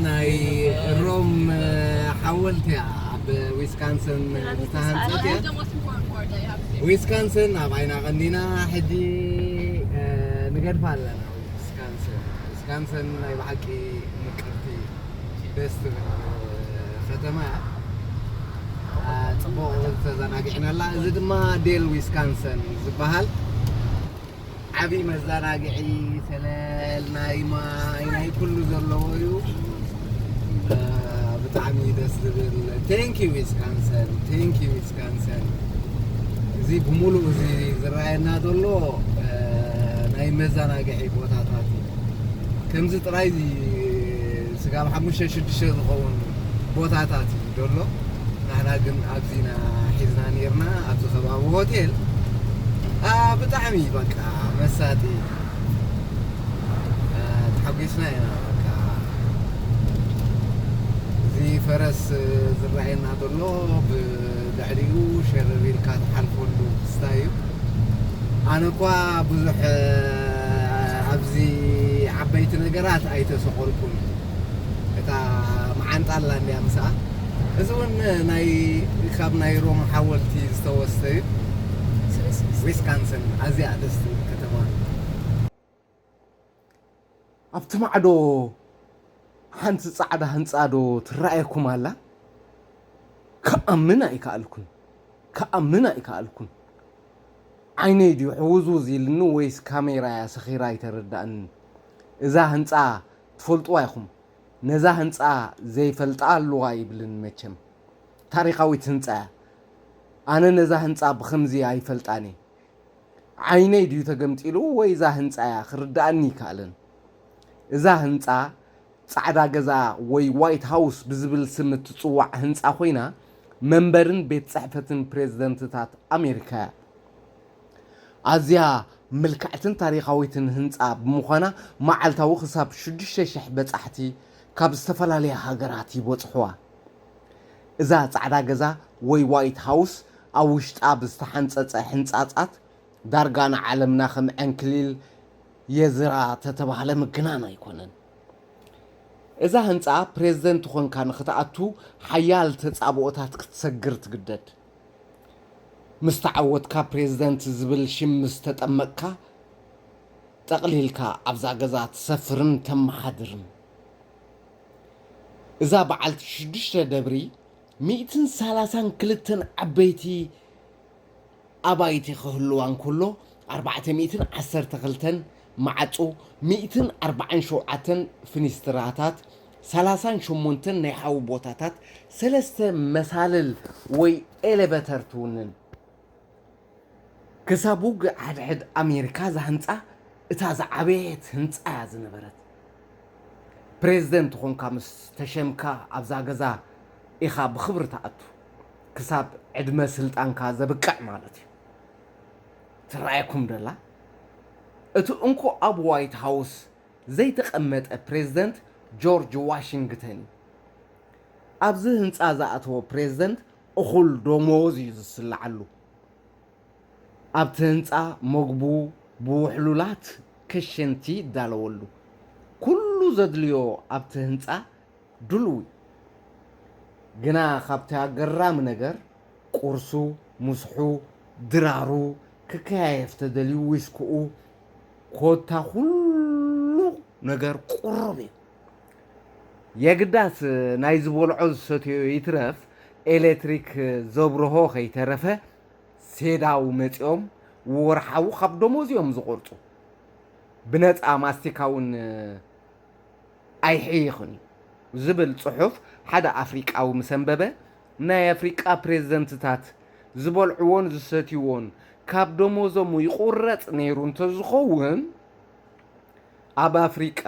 ናይ ሮም ሓወልቲ እያ ኣብ ዊስካንሰን ዝተሃንፀት እያ። ዊስካንሰን ኣብ ዓይና ቀኒና ሕጂ ንገድፋ ኣለና። ዊስካንሰን ዊስካንሰን ናይ ብሓቂ ምቅርቲ ደስ ትብል ከተማ እያ። ፅቡቅ ተዘናጊዕናላ። እዚ ድማ ዴል ዊስካንሰን ዝበሃል ዓብዪ መዘናግዒ ሰለል ናይ ማይ ናይ ኩሉ ዘለዎ እዩ። ብጣዕሚ ደስ ዝብል። Thank you ዊስካንሰን፣ thank you ዊስካንሰን። እዚ ብምሉእ እዚ ዝረኣየና ዘሎ ናይ መዘናግዒ ቦታታት እዩ። ከምዚ ጥራይ ስጋብ ሓሙሽተ ሽዱሽተ ዝኸውን ቦታታት እዩ ዘሎ። ናህና ግን ኣብዚና ሒዝና ነርና ኣብዚ ከባቢ ሆቴል። ብጣዕሚ በቃ መሳጢ። ተሓጒስና ኢና በቃ። እዚ ፈረስ ዝረኣየና ዘሎ ብልዕሊኡ ሸረር ኢልካ ትሓልፈሉ ክስታይ እዩ። ኣነ እኳ ብዙሕ ኣብዚ ዓበይቲ ነገራት ኣይተሰቆልኩን። እታ መዓንጣ ኣላ እንድያ ምስኣ። እዚ እውን ናይ ካብ ናይ ሮም ሓወልቲ ዝተወስደ እዩ። ዊስካንሰን ኣዝያ ደስ ትብል ከተማ። ኣብቲ ማዕዶ ሓንቲ ጻዕዳ ህንጻ ዶ ትረኣየኩም ኣላ? ክኣምን ኣይከኣልኩን። ክኣምን ኣይከኣልኩን። ዓይነይ ድዩ ሕውዝውዝ ኢልኒ ወይስ ካሜራ እያ ሰኺራ ኣይተረዳእንን። እዛ ህንጻ ትፈልጥዋ ኢኹም። ነዛ ህንጻ ዘይፈልጣ ኣለዋ ይብልን መቸም። ታሪኻዊት ህንጻ እያ። ኣነ ነዛ ህንጻ ብኸምዚ ኣይፈልጣን እየ። ዓይነይ ድዩ ተገምጢሉ ወይ እዛ ህንጻ እያ ክርድኣኒ ይከኣልን። እዛ ህንጻ ጻዕዳ ገዛ ወይ ዋይት ሃውስ ብዝብል ስም እትጽዋዕ ህንጻ ኮይና መንበርን ቤት ጽሕፈትን ፕሬዝደንትታት ኣሜሪካ እያ። ኣዝያ ምልክዕትን ታሪኻዊትን ህንጻ ብምዃና መዓልታዊ ክሳብ ሽዱሽተ ሽሕ በጻሕቲ ካብ ዝተፈላለያ ሃገራት ይበጽሕዋ። እዛ ጻዕዳ ገዛ ወይ ዋይት ሃውስ ኣብ ውሽጣ ብዝተሓንጸጸ ሕንጻጻት ዳርጋ ንዓለምና ከም ዕንክሊል የዝራ ተተባህለ ምግናን ኣይኮነን። እዛ ህንጻ ፕሬዝደንት ኾንካ ንኽትኣቱ ሓያል ተጻብኦታት ክትሰግር ትግደድ። ምስ ተዓወትካ ፕሬዝደንት ዝብል ሽም ምስ ተጠመቕካ ጠቕሊልካ ኣብዛ ገዛ ትሰፍርን ተመሓድርን። እዛ በዓልቲ ሽዱሽተ ደብሪ ሚእትን ሰላሳን ክልተን ዓበይቲ ኣባይቲ ክህልዋ እንከሎ ኣርባዕተ ሚእትን ዓሰርተ ክልተን ማዕጾ፣ ሚእትን ኣርባዓን ሸውዓተን ፍኒስትራታት፣ ሰላሳን ሸሞንተን ናይ ሓዊ ቦታታት፣ ሰለስተ መሳልል ወይ ኤሌቨተር ትውንን። ክሳብ ውግእ ሓድሕድ ኣሜሪካ እዛ ህንጻ እታ ዝዓበየት ህንጻ እያ ዝነበረት። ፕሬዝደንት ኾንካ ምስ ተሸምካ ኣብዛ ገዛ ኢኻ ብኽብሪ ትኣቱ። ክሳብ ዕድመ ስልጣንካ ዘብቅዕ ማለት እዩ። ትረኣየኩም ደላ? እቲ እንኮ ኣብ ዋይት ሃውስ ዘይተቐመጠ ፕሬዝደንት ጆርጅ ዋሽንግተን እዩ። ኣብዚ ህንጻ ዝኣተወ ፕሬዝደንት እኹል ደሞዝ እዩ ዝስልዓሉ። ኣብቲ ህንጻ መግቡ ብውሕሉላት ከሸንቲ ይዳለወሉ። ኩሉ ዘድልዮ ኣብቲ ህንጻ ድሉው እዩ። ግና ካብቲ ኣገራሚ ነገር ቁርሱ፣ ምስሑ፣ ድራሩ፣ ክከያየፍ ተደልዩ ዊስክኡ፣ ኮታ ኩሉ ነገር ቁሩብ እዩ። የግዳስ ናይ ዝበልዖ ዝሰትዮ ይትረፍ ኤሌክትሪክ ዘብርሆ ከይተረፈ ሴዳው መጺኦም ወርሓዊ ካብ ደሞዝ እዮም ዝቆርጹ። ብነጻ ማስቲካ እውን ኣይሕይኽን እዩ ዝብል ጽሑፍ ሓደ ኣፍሪቃዊ ምስ ኣንበበ፣ ናይ ኣፍሪቃ ፕሬዝደንትታት ዝበልዕዎን ዝሰትይዎን ካብ ደሞዞም ይቑረጽ ነይሩ እንተዝኸውን፣ ኣብ ኣፍሪቃ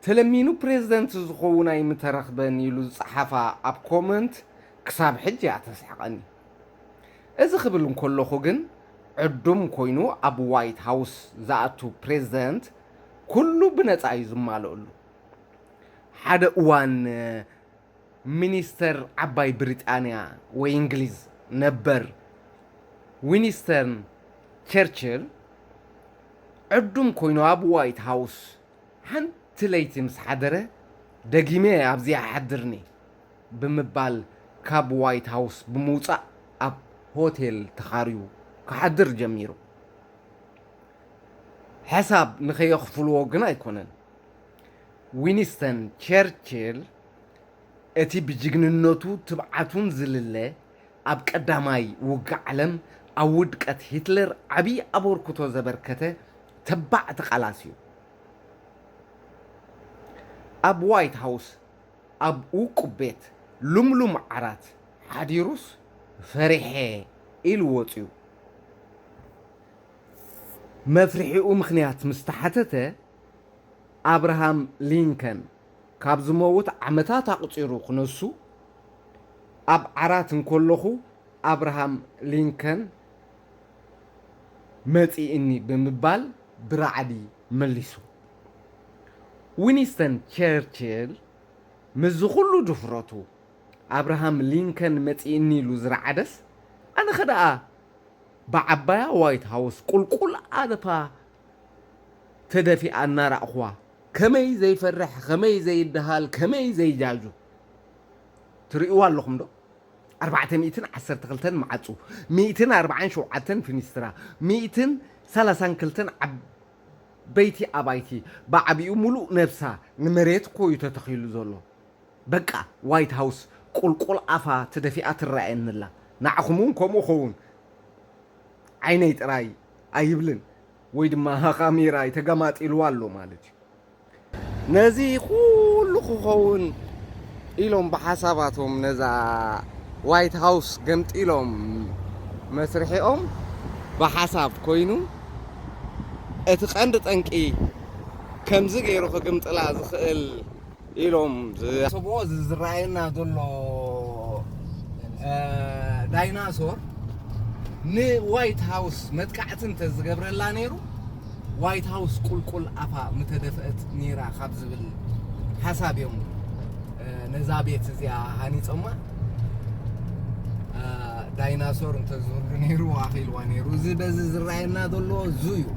ተለሚኑ ፕሬዝደንት ዝኸውን ኣይምተረኽበን ኢሉ ዝጸሓፋ ኣብ ኮመንት ክሳብ ሕጂ እያ ተስሕቐኒ። እዚ ክብል እንከለኹ ግን ዕዱም ኮይኑ ኣብ ዋይት ሃውስ ዝኣቱ ፕሬዝደንት ኩሉ ብነጻ እዩ ዝማልኣሉ። ሓደ እዋን ሚኒስተር ዓባይ ብሪጣንያ ወይ እንግሊዝ ነበር ዊኒስተን ቸርችል ዕዱም ኮይኑ ኣብ ዋይት ሃውስ ሓንቲ ለይቲ ምስ ሓደረ ደጊመ ኣብዚ ኣይሓድርኒ ብምባል ካብ ዋይት ሃውስ ብምውጻእ ኣብ ሆቴል ተኻርዩ ክሓድር ጀሚሩ። ሕሳብ ንኸየኽፍልዎ ግን ኣይኮነን። ዊንስተን ቸርችል እቲ ብጅግንነቱ ትብዓቱን ዝልለ ኣብ ቀዳማይ ውግእ ዓለም ኣብ ውድቀት ሂትለር ዓብዪ ኣበርክቶ ዘበርከተ ተባዕ ተቓላሲ እዩ። ኣብ ዋይት ሃውስ ኣብ ውቁብ ቤት ልምሉም ዓራት ሓዲሩስ ፈሪሐ ኢሉ ወፂኡ። መፍርሒኡ ምኽንያት ምስ ተሓተተ ኣብርሃም ሊንከን ካብ ዝመውት ዓመታት ኣቑፂሩ ክነሱ ኣብ ዓራት እንከለኹ ኣብርሃም ሊንከን መፂእኒ ብምባል ብራዕዲ መሊሱ። ዊንስተን ቸርችል ምስዚ ኩሉ ድፍረቱ ኣብርሃም ሊንከን መፂእኒ ኢሉ ዝረዓደስ ኣነኸ ደኣ ብዓባያ ዋይት ሃውስ ቁልቁል ኣደፋ ተደፊኣ እናራእኹዋ ከመይ ዘይፈርሕ ከመይ ዘይደሃል ከመይ ዘይጃጁ ትርእይዋ ኣለኹም ዶ? ኣርባዕተ ሚእትን ዓሰርተ ክልተን መዓጹ፣ ሚእትን ኣርባዓን ሸውዓተን ፊኒስትራ፣ ሚእትን ሰላሳን ክልተን ዓበይቲ ኣባይቲ፣ ብዓቢኡ ሙሉእ ነብሳ ንመሬት እኮ እዩ ተተኺሉ ዘሎ። በቃ ዋይት ሃውስ ቁልቁል ኣፋ ተደፊኣ ትረኣየኒ ኣላ። ንዓኹም እውን ከምኡ ኸውን ዓይነይ ጥራይ ኣይብልን ወይ ድማ ካሜራይ ተገማጢልዋ ኣሎ ማለት እዩ። ነዚ ኩሉ ክኸውን ኢሎም ብሓሳባቶም ነዛ ዋይት ሃውስ ገምጢሎም መስርሒኦም ብሓሳብ ኮይኑ እቲ ቀንዲ ጠንቂ ከምዚ ገይሩ ክግምጥላ ዝኽእል ኢሎም ዝሰብዎ እዚ ዝረኣየና ዘሎ እ፣ ዳይናሶር ንዋይት ሃውስ መጥቃዕቲ እንተዝገብረላ ነይሩ ዋይት ሃውስ ቁልቁል ኣፋ ምተደፍአት ነይራ ካብ ዝብል ሓሳብ እዮም እ፣ ነዛ ቤት እዚኣ ሃኒፆማ። እ፣ ዳይናሶር እንተዝህሉ ነይሩ ኣኺልዋ ነይሩ። እዚ በዚ ዝረኣየና ዘሎ ዙ እዩ።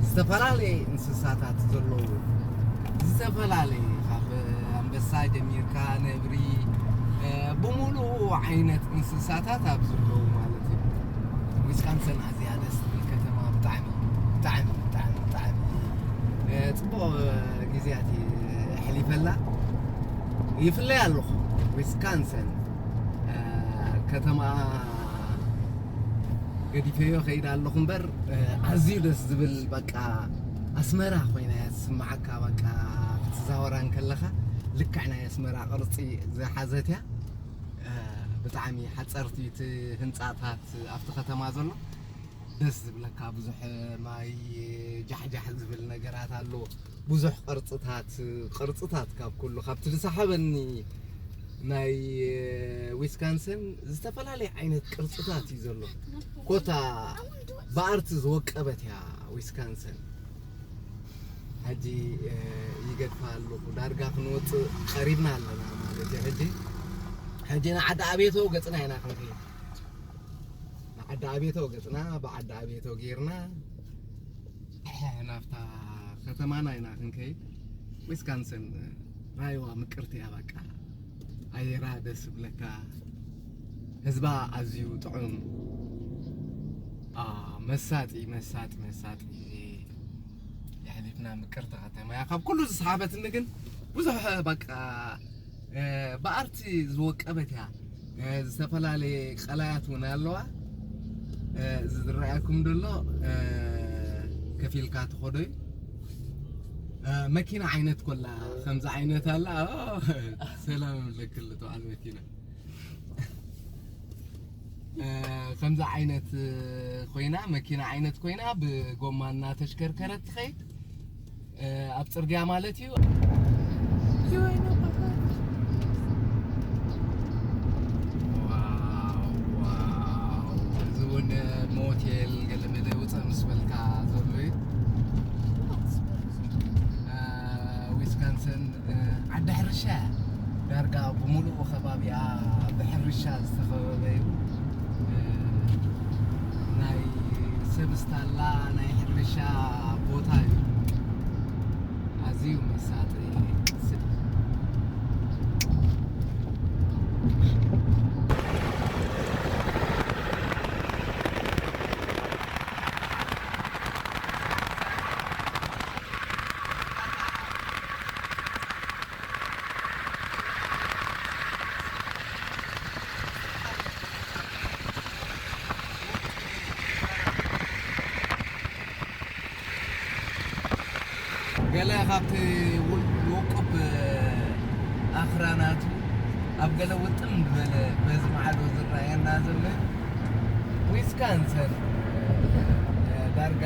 ዝተፈላለየ እንስሳታት ዘለዉ ዝተፈላለየ ካብ ኣንበሳ ጀሚርካ ነብሪ እ፣ ብምሉኡ ዓይነት እንስሳታት ኣብ ዘለዉ ማለት እዩ። ዊስካንሰን ኣዝያ ደስ ትብል ከተማ ብጣዕሚ ብጣዕሚ ብጣዕሚ ብጣዕሚ እ፣ ጽቡቕ እ፣ ግዜያት የሕሊፈላ ይፍለይ ኣለኹ። ዊስካንሰን እ፣ ከተማ ገዲፈዮ ከይደ ኣለኹ እምበር እ፣ ኣዝዩ ደስ ዝብል በቃ ኣስመራ ኮይና እያ ትስምዓካ። በቃ ክትዛወራ እንከለኻ ልክዕ ናይ ኣስመራ ቅርፂ ዝሓዘት እያ። እ፣ ብጣዕሚ ሓፀርቲ እቲ ህንፃታት ኣብቲ ከተማ ዘሎ ደስ ዝብለካ ብዙሕ ማይ ጃሕጃሕ ዝብል ነገራት ኣሎ። ብዙሕ ቅርፅታት ቅርፅታት ካብ ኩሉ ካብቲ ዝሰሓበኒ ናይ ዊስካንሰን ዝተፈላለየ ዓይነት ቅርፅታት እዩ ዘሎ። ኮታ ብኣርቲ ዝወቀበት እያ ዊስካንሰን። ሕጂ እ፣ ይገድፋ ኣለኹ ዳርጋ ክንወፅእ ቀሪብና ኣለና ማለት እዩ። ሕጂ ሕጂ ንዓዲ ኣቤቶ ገፅና ኢና ክንከይድ። ንዓዲ ኣቤቶ ገፅና ብዓዲ ኣቤቶ ጌርና ናብታ ከተማና ኢና ክንከይድ። ዊስካንሰን ራይዋ ምቅርቲ እያ። በቃ ኣየራ ደስ ዝብለካ፣ ህዝባ ኣዝዩ ጥዑም። አ፣ መሳጢ መሳጢ መሳጢ ግዜ የሕሊፍና። ምቅርቲ ከተማ እያ። ካብ ኩሉ ዝሰሓበትኒ ግን ብዙሕ በቃ እ፣ ብኣርቲ ዝወቀበት እያ። እ፣ ዝተፈላለየ ቀላያት እውን ኣለዋ። እ፣ እዚ ዝረኣየኩም ዘሎ እ፣ ከፊልካ ትኸዶ እዩ። እ፣ መኪና ዓይነት ኮላ ከምዚ ዓይነት ኣላ። ኦ፣ ሰላም ለክል ተባዕል መኪና እ፣ ከምዚ ዓይነት እ፣ ኮይና መኪና ዓይነት ኮይና ብጎማ እናተሽከርከረት ትኸይድ እ፣ ኣብ ፅርግያ ማለት እዩ። ዋው፣ ዋው። እዚ እውን ሞቴል ገለ መለ ውፅእ ምስ በልካ ዘሎ እዩ። እ፣ ዊስካንሰን እ፣ ዓዲ ሕርሻ እያ። ዳርጋ ብምሉኡ ከባቢኣ ብሕርሻ ዝተኸበበ እዩ። እ፣ ናይ ሰብ ስታላ ናይ ሕርሻ ቦታ እዩ። ኣዝዩ መሳጢ ስብ ገለ ካብቲ ውቁብ ኣኽራናቱ ኣብ ገለ ውጥም ዝበለ በዚ ማዕዶ ዝረኣየና ዘሎ ዊስካንሰን ዳርጋ